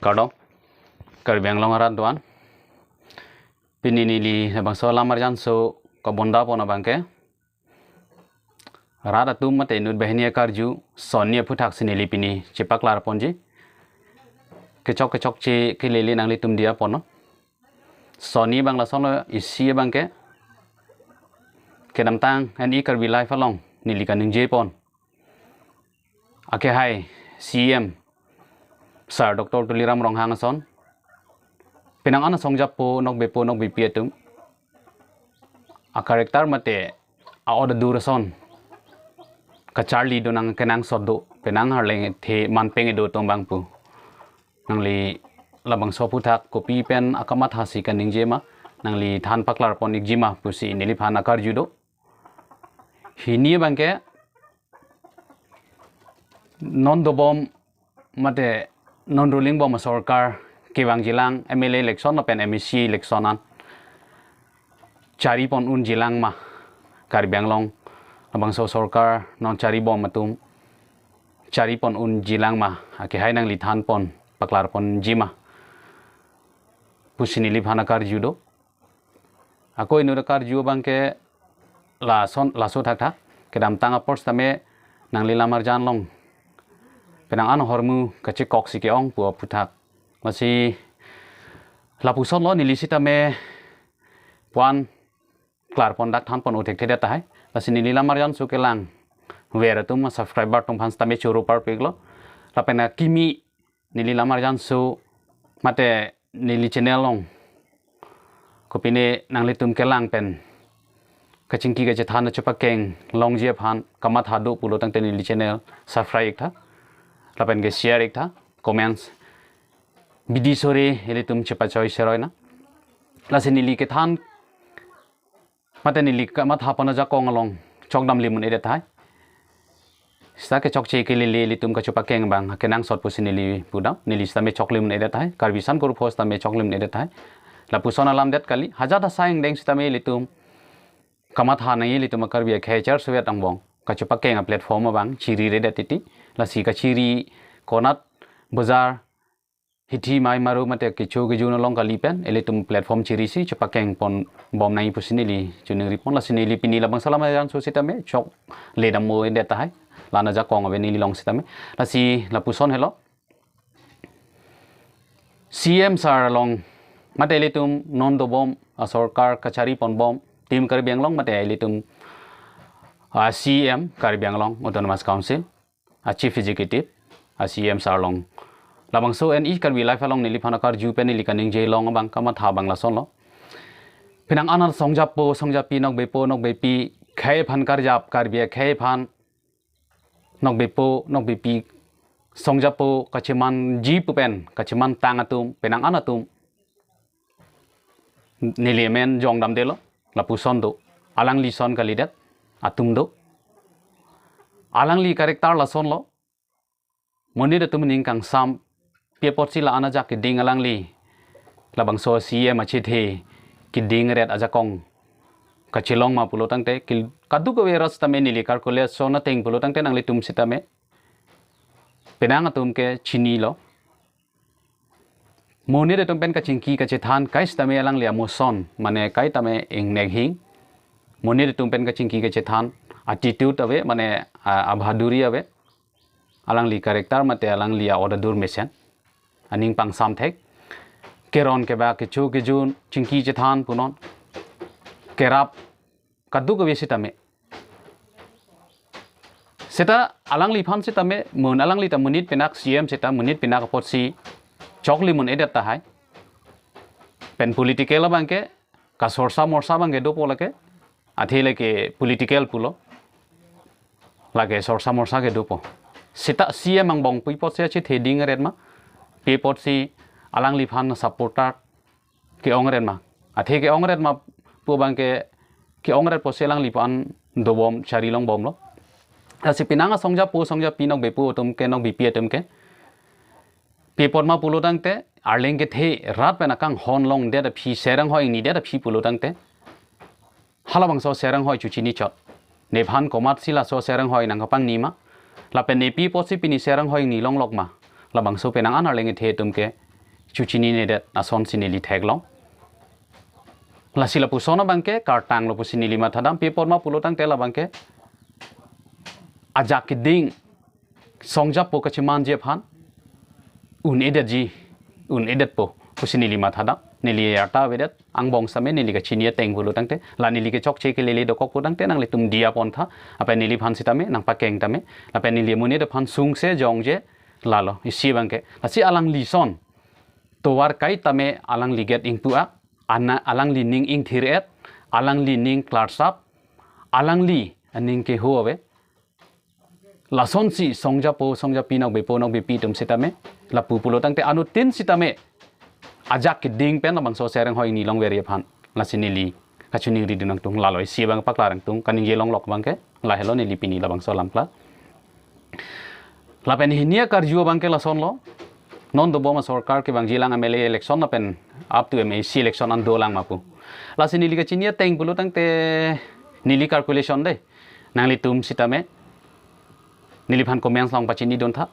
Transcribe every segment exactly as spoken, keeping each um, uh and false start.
Kardom, Karbi Anglong arat do-an. Pini neli labangso alam arjan so kabonda pon abangke, rat atum mate inut banghini akarju sonni aphuthak si neli pini chepaklar ponji. Kechok kechokche kelele nanglitum diya pon non. Sonni abang lasonlo, isi abangke kedamtang N E Karbi Live along neli kaningje pon, akehai C E M Sir Doctor Tuliram Ronghang ason, penang an asongjapo, nokbepo nokbepi atum a-character mate a-ot adur ason kacharli do nang kenangsot do, penang arleng the manpeng do atum abang pu. Nangli labangso aphuthak kopi pen akamatha si kaningje ma, nangli than paklar pon ikji ma pusi neliphan akarju do. Hini abangke non dobom mate non ruling bom asorkar kevangjilang, M L A election lapen M A C election an chari pon unjilang ma, Karbi Anglong labangso sorkar non chari bom atum chari pon unjilang ma, akehai nangli than pon paklar ponji ma pusi neliphan akarju do. Ako inut akarju abangke lason, laso thakthak, kedamtang apor sitame nangli lam arjan along penang an ahormu kachekok si ke-ong pu aphuthak. Lasi lapusonlo, neli sitame puan klar pon dak than pon uthekthedet tahai. Lasi neli lam arjan so kelangver atum, subscriber atum aphan sitame choro parpiklo. Lapen akimi neli lam arjan so mate neli channel along kopine nanglitum kelang pen kachingki kachethan chepakeng longji aphan kamatha do pulo tangte neli channel subscribe iktha, lapen ke share iktha, comments, bidi sore ilitum chepachoi seroi na. Lasi neli kethan mate neli kamatha pon ajakong along chokdam limon edet tahai. Sita kechokche kelele ilitum kachepakeng abang kenangsot pusi neli pudam, neli sitame chok limon edet tahai, Karbi San Kurupho sitame chok limon edet tahai. Lapuson alam det kali, hajat asai angdeng sitame ilitum kamatha nangji, ilitum a-Karbi akhei charsuvet angbong kachepakeng a-platform abang chiri redet titi. Lasi kachiri konat, bazar, hithi mai maru mate kecho kejun along kali pen ilitum platform chiri si chepakeng pon bom nangji pusi neli choningri pon. Lasi neli pini labangso alam arjan so sitame chokle dammo edet tahai, la-an ajakong ave neli along sitame. Lasi lapuson helo, C E M sir along mate ilitum non dobom asorkar kachari pon bom Team Karbi Anglong mate ilitum, ah, C E M Karbi Anglong Autonomous Council, a-Chief Executive, a-C E M sir along labangso N E Karbi Live along neliphan akarju pen neli kaningje long abang kamatha abang lasonlo. Penang an asongjapo songjapi, nokbepo nokbepi, khei aphan karjap, Karbi akhei aphan, nokbepo nokbepi, songjapo kachemanji pu pen kachemantang atum, penang an atum neli amen jongdamdetlo, lapuson do, alangli son kalidet atum do. Alangli character lasonlo, monit atum aning kangsam, pi apotsi la-an ajak keding alangli labangso C E M achethe keding ret ajakong kachelong ma pulo tangte, kil-, kadokave rat sitame neli calculation ateng pulo tangte nanglitum sitame penang atum ke chinilo. Monit atum pen kachingki kachethan kai sitame alangli amoson, mane kaitame ingnek hing. Monit atum pen kachingki kachethan attitude ave, mane, ah, abhaduri ave. Alangli character mate alangli a-ot adur mesen, aning pangsam thek. Keron keba, kecho kejun, chingki chethan punon, kerap, kadokave sitame. Seta alangliphan sitame, mon alangli ta monit pinak C E M seta monit pinak apotsi chok limon edet tahai. Pen political abangke kasorsa morsa abangke dopo lake, athe lake political pulo, lake sorsa morsa ke dopo. Seta C E M angbong pi apotsi achethe ding ret ma, pi apotsi alangliphan supporter ke-ong ret ma. Athe ke-ong ret ma pu abangke, ke-ong ret apotsi alangliphan dobom chari long bomlo. Lasi penang asongjapo songjapi, nokbepo atum ke, nokbepi atum ke, pi apot ma pulo tangte, arleng kethe rat pen akanghon longdet aphi, serang hoi ingnidet aphi pulo tangte, halabangso serang hoi chuchini chot. Nephan komatsi laso serang hoi nangkapangni ma, lapen ne pi apotsi pini serang hoi ingni longlok ma, labangso penang an arleng kethe atum ke chuchini nedet asonsi neli theklong. Lasi lapuson abangke kartanglo pusi neli mathadam, pi apot ma pulo tangte labangke ajak keding songjapo kachemanji aphan un-edetji, un-edetpo pusi neli mathadam. Neli arta avedet, angbong sitame neli kachini ateng pulo tangte, la neli kechokche kelele dokok pulo tangte nanglitum diya pontha, lapen neliphan sitame nangpakeng tame, lapen neli amonit aphan sungse jongje lalo isi abangke. Lasi alangli ason tovar kaitame alangli gate ingpu-ak, ana alangli ning ingthir-et, alangli ning klarsap, alangli aning keho ave. Lasonsi songjapo, songjapi, nokbepo, nokbepi atum sitame, lapu pulo tangte anuttin sitame ajak keding pen labangso Sereng Hoi Ni Longveri aphan lasi neli kachiningri dun nangtung, lalo isi abang paklar nangtung, kaningje longlok abangke lahelo neli pini labangso alam klar. Lapen hini akarju abangke lasonlo. Non dobom asorkar kevangjilang M L A election lapen up to M A C election an dolang ma pu. Lasi neli kachini ateng pulo tangte neli calculation de. Nanglitum sitame neliphan comments along pachini duntha.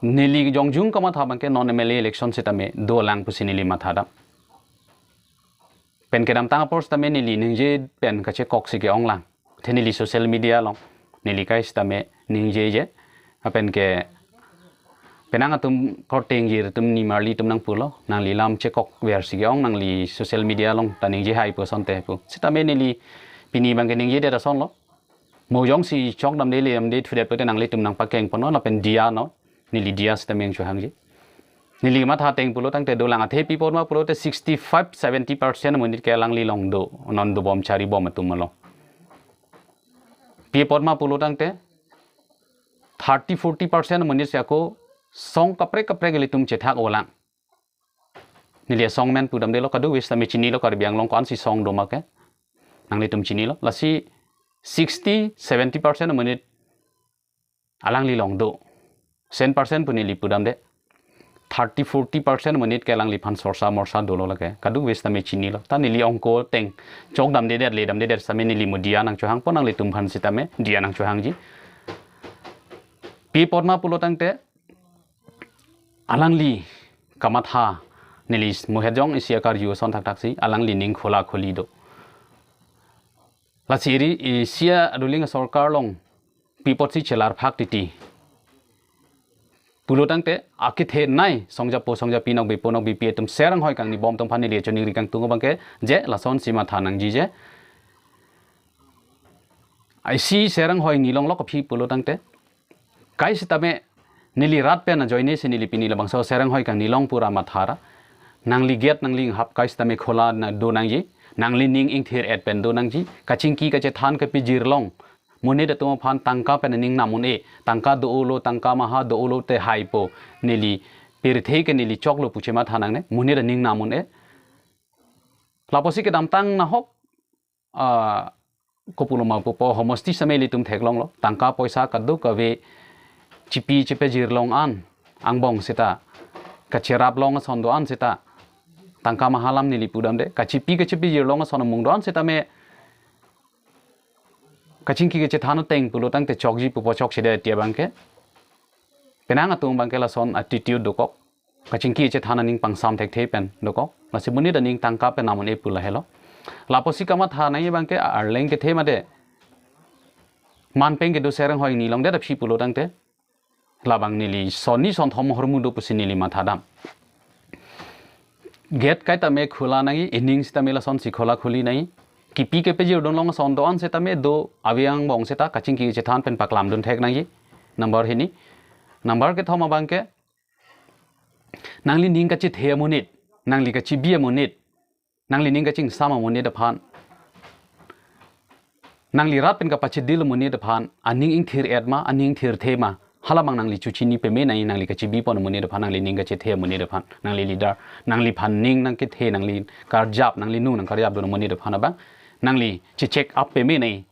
Neli jongjung kamatha abangke non M L A election sitame dolang pusi neli mathadam. Pen kedamtang apor sitame neli ningje pen kachekok si ke-onglang. Athe neli social media along neli kai sitame ningjeje. Lapenke penang atum kortengjir atum nimarli atum nangpulo, nangli lam chekokver si ke-ong, nangli social media along ta ningje hai pu asonte pu. Sitame neli pini abangke ningjedet asonlo. Mo jongsi chokdamde ledamde thudet pute nanglitum nangpakeng ponnon lapen diya non. Neli diya sitame nangchohangji. Neli matha ateng pulo tangte dolang, athe pi apot ma pulote sixty-five, seventy percent amonit ke alangli along do, non dobom charibom atum along. Pi apot ma pulo tangte thirty, forty percent amonit si ako song kaprek kaprek ilitum chethak-olang. Neli asong amen pudamdelo, kadokave sitame chinilo, Karbi Anglong ko-ansi song do ma ke nanglitum chinilo. Lasi sixty, seventy percent amonit alangli along do. Cent percent pu neli pudamde. Thirty, forty percent amonit ke alangliphan sorsa morsa dolo lake. Kadokave sitame chinilo. Ta neli ongko ateng chokdamdedet, ledamdedet sitame neli mo diya nangchohangpo, nanglitum aphan sitame diya nangchohangji. Pi apot ma pulo tangte alangli kamatha neli mohet jong isi akarju ason thakthaksi alangli ning khola kholi do. Lasi ri isi adoling asorkar along pi apotsi chelar phak titi pulo tangte akethenei songjapo songjapi nokbepo nokbepi atum Sereng Hoi Kangni bom atum aphan neli choningri kangtung abangke je lasonsi matha nangji je. Isi Sereng Hoi Ni Longlok aphi pulo tangte kai sitame neli rat pen ajoine si neli pini labangso Sereng Hoi Kangni Long pura mathara. Nangli gate nangli inghap kai sitame khola na do nangji. Nangli ning ingthir-et pen do nangji. Kachingki kachethan kapejirlong amonit atum aphan tangka pen aning nam un-e. Tangka do-olo, tangka maha do-olo te haipo. Neli pirthe ke neli choklo pu chematha nangne. Amonit aning nam un-e. Lapusi kedamtang nahok, ah, kopuloma pupo homosti sitame ilitum theklonglo. Tangka poisa kadokave chipi chepejirlong an angbong seta kacheraplong ason do-an seta tangka maha alam neli pudamde. Kachipi kachepejirlong ason amung do-an sitame kachingki kachethan ateng pulo tangte chokji pupo chokchedet ti abangke. Penang atum abangke lason attitude dokok. Kachingki kachethan aning pangsam thekthe pen dokok. Lasi amonit aning tangka pen nam un-e pu lahelo. Lapusi kamatha nangji abangke arleng kethe mate manpeng kedo Sereng Hoi Ni Longdet aphi pulo tangte labang neli sonni sonthom ahormu do pusi neli mathadam. Gate kaitame khola nangji, ening sitame lasonsi khola kholi nangji. Kipi kepejir dunlong ason do-an sitame do ave angbong seta kachingki kachethan pen paklam dun thek nangji. Number hini. Number kethom abangke nangli ning kachethe amonit, nangli kachebi amonit, nangli ning kachingsam amonit aphan, nangli rat pen kapachedil amonit aphan aning ingthir-et ma, aning ingthirthe ma, halabang nangli chuchini peme nangji, nangli kachebipon amonit aphan, nangli ning kachethe amonit aphan, nangli leader, nangliphan ning nangkethe, nangli karjap, nangli nung nangkarjap dun amonit aphan abang nangli che-check up peme nangji.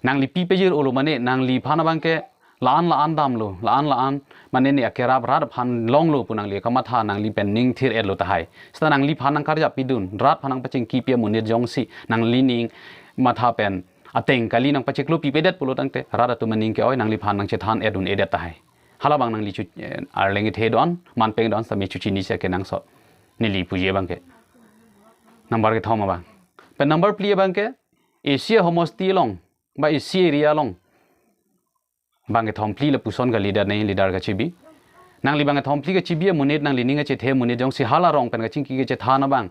Nangli pi pejir-olo mane, nangliphan abangke la-an la-an damlo, la-an la-an mane ne akerap rat aphan longlo pu nangli kamatha, nangli pen ning thir-etlo tahai. Seta nangliphan nangkarjap pidun, rat aphan nangpachingkipi amonit jongsi nangli ning matha pen ateng kali nangpachiklo pipedet pulo tangte rat atum aning ke-oi nangliphan nangchethan-et un-edet tahai. Hala abang nangli chu, eh, arleng kethe do-an, manpeng do-an sitame chuchini si kenangsot. Neli puji abang ke. Number kethom abang. Pen number phli abang ke, isi ahomosti along, ba isi area along. Bangkethom phli lapuson kalidet nangji leader kachibi. Nangli bangkethom phli kachibi amonit, nanglining kachethe amonit jongsi hala arong pen kachingki kachethan abang,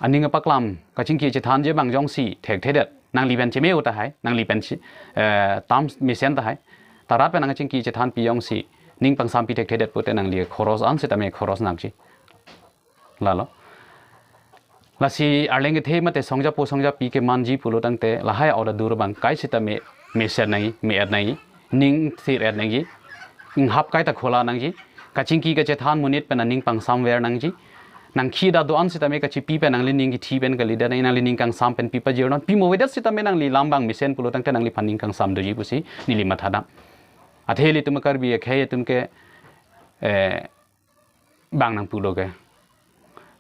aning apaklam kachingki kachethanji abang jongsi thekthedet, nangli pen cheme-o tahai, nangli pen si, eh, tam mesen tahai, ta rat pen nangkachingki kachethanpi jongsi ning pangsampi thekthedet pute nangli khoros an sitame khoros nangji. Lalo. Lasi arleng kethe mate songjapo songjapi kemanji pulo tangte lahai order dur abang kai sitame mesen nangji, me-et nangji, ning thir-et nangji, inghap kaita khola nangji, kachingki kachethan amonit pen aning pangsamver nangji, nangkhida do-an sitame kachipi pen nanglining kithi pen kalidet nangji, nanglining kangsam pen pi pajir non, pimo avedet sitame nangli lam abang mesen pulo tangte nangliphan ning kangsam doji pusi neli mathadam. Athe ilitum Karbi akhei atum ke, eh, bang nangpulo ke,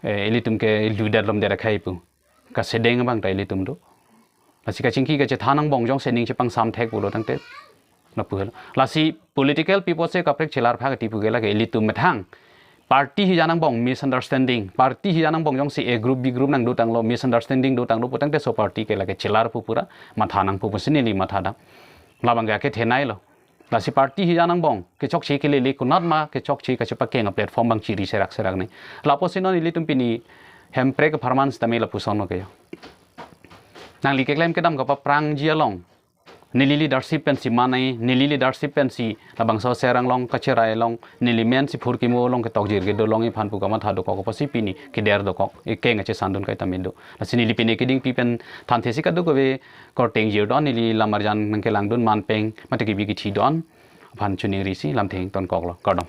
eh, ilitum ke ludet lomdet akhei pu. Kasedeng abang ta ilitum do. Lasi kachingki kachethan angbong jongsi ning chepangsam thek pulo tangte lapu helo. Lasi political people si kaprek chelar phak ti pu ke lake ilitum methang party hijat angbong misunderstanding, party hijat angbong jongsi A group B group nangdotanglo, misunderstanding dotanglo pu tangte laso party ke lake chelar pu pura matha nangpo pusi neli mathadam. Labang ke kethenei lo. Lasi party hijat angbong kechokche kelele konatma kechokche kachepakeng aplatform abang chiri serak serak nangji. Lapusi non ilitum pini Hemprek apharman sitame lapuson lo ke yo. Nangli keklem kedam kapaphrangji along, neli leadership pensi man nangji, neli leadership pensi labangso Serang along, Kachirai along, neli mensi Phurkimo along ketokjir kedo along iphan pu kamatha dokok apotsi pini keder dokok, ekeng kachesandun kaita me do. Lasi neli pini kedingpi pen thanthesi kadokave korte ingjir do-an, neli lam arjan nangkelangdun manpeng mate kebi kithi do-an aphan chiningrisi lamthe ingtonkoklo. Kardom.